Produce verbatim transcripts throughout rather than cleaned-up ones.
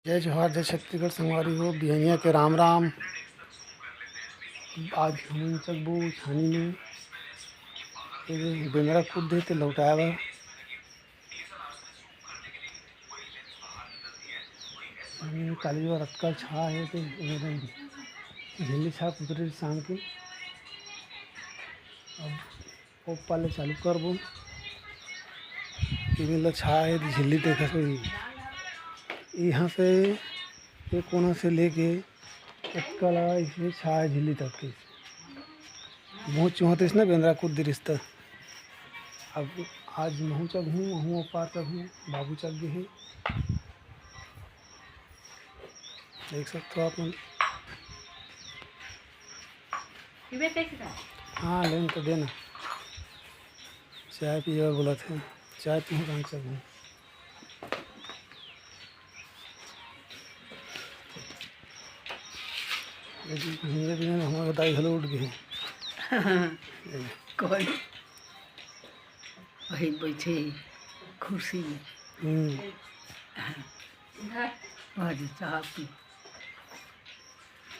जय जोहार, जय छत्तीसगढ़ संगवारी हो, बिहनिया के राम राम। आज हमन चघबो छानी में, ये बेंदरा कूद दे ते लौटाए बर। हमन काली बार अतका छा हे ते एकदम झिल्ली छा कुदरे शाम के। अब ओप्पा ले चालू करबो। ये मेला छा हे, झिल्ली देखत हो। यहाँ से, ये कोना से लेके अतका ला इसे छा हे झिल्ली तक के। मुँह चुहत रिस ना, बेंदरा कूद रिस त। अब आज महूँ चघहूँ, महूँ ओ पार चघहूँ, बाबू चघ गे हे। देख सकते हो आप मन। पीबे कइसे का? हाँ, लेन तो देना। चाय पिए बर बोलत हे, चाय पीहूँ, काम करहूँ। ये जी, हिंगे बिना हमारे दाई घलो उठ गए। कौन? वही बैठे कुर्सी में। हम्म। आज चाह पी,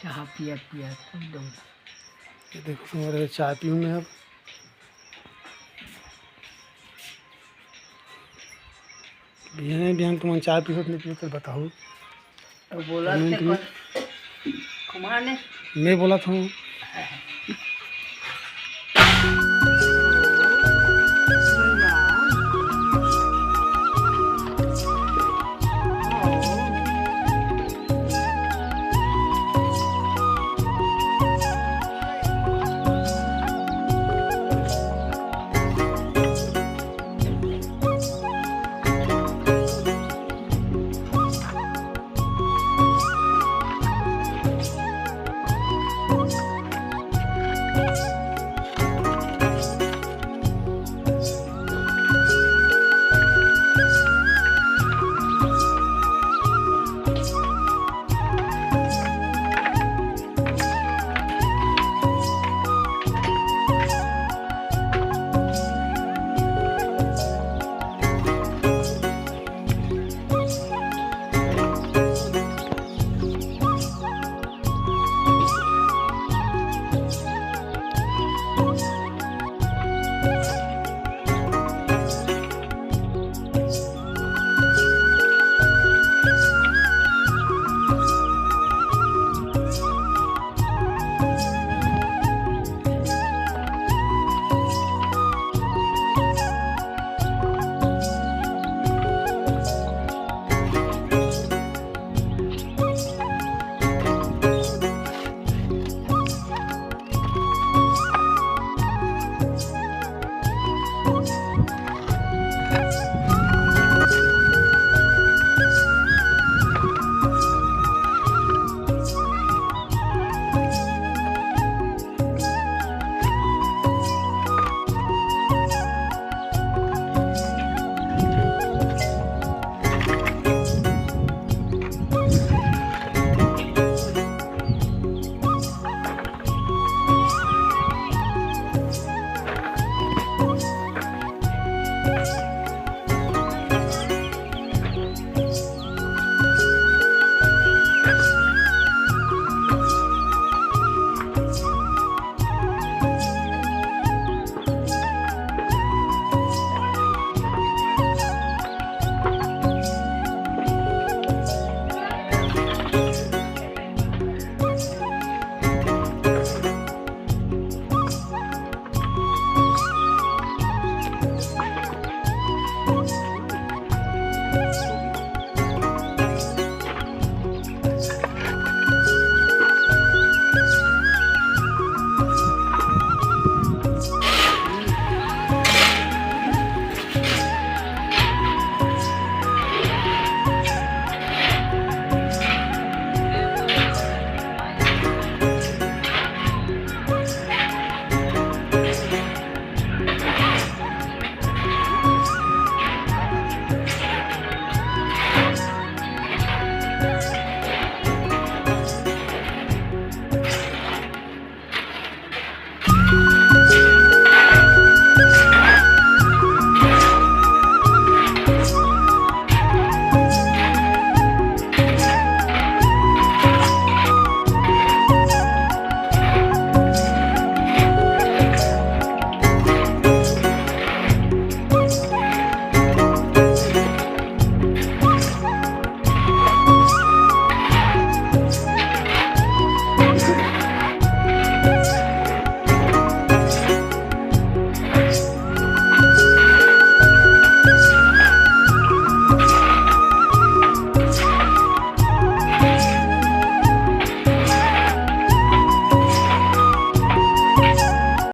चाह पिया पिया एकदम। ये देखो, तुम्हारे चाय पीऊँ मैं अब। बिहान बिहान तुमन चाय पीहू कि नहीं पीहू, तो बताओ। अब बोला comment थे में। पर कुमार ने। मैं बोलत हूँ,